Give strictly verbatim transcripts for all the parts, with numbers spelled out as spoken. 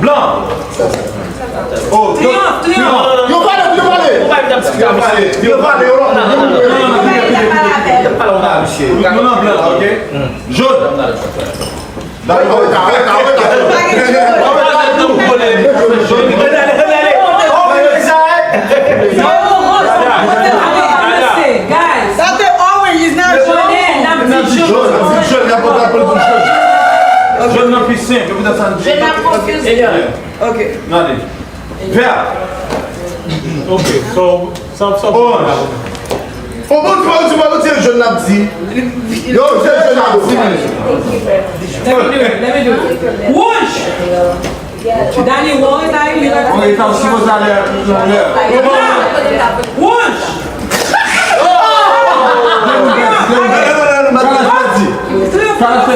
Blan. Oh, triyonf, triyonf. Yo pale, yo pale. Yo pale, yo pale, yo pale. Non, non, blan, ok. Jòn. Areta, areta, areta. Sa te orange, is not jòn. Jòn, jòn, jòn, y ap pran pou jòn. Jòn nan pi senp, yo pita sa. Jòn nan konfizyon. Ok. Gade. Vè. Ok, so, sa, sa. Oranj. O bon, ti pa, ti pa, ti jòn n ap di. Yo, jòn, jòn n ap di. Let me do it, let me do it. Wouj! Dani, wè, wè, sa, li la. Wè, sa, si w sa lè, lè. Wouj! Apre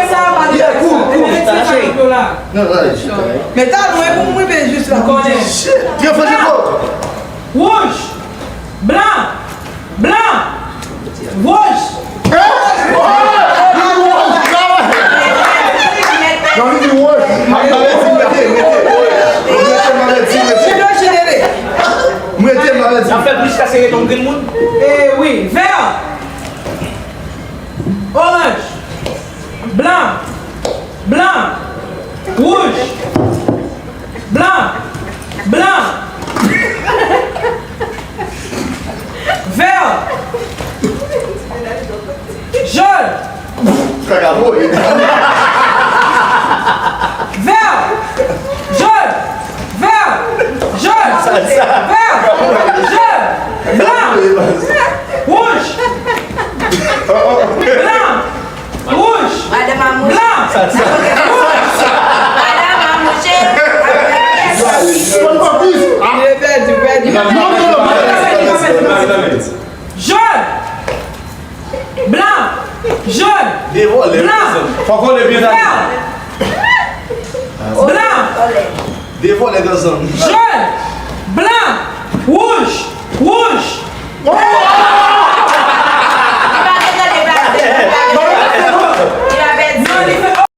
sa, pa gen. Men talon e pou mwen, men jis la. Yo fè se ko. Wouj, blan, blan, wouj. Non, li di wouj. Mwen te, mwen te. Mwen te, mwen te. Sa fè plis ka sere ton grenn moun? Eh wi, vè, oranj, blan, blan, wouj, blan, blan, vè, jòn. Vè, jòn, vè, jòn, vè, jòn, blan, wouj, blan, wouj, blan, wouj. Li pèdi, pèdi. Jòn, blan, jòn, blan, vè, blan, jòn, blan.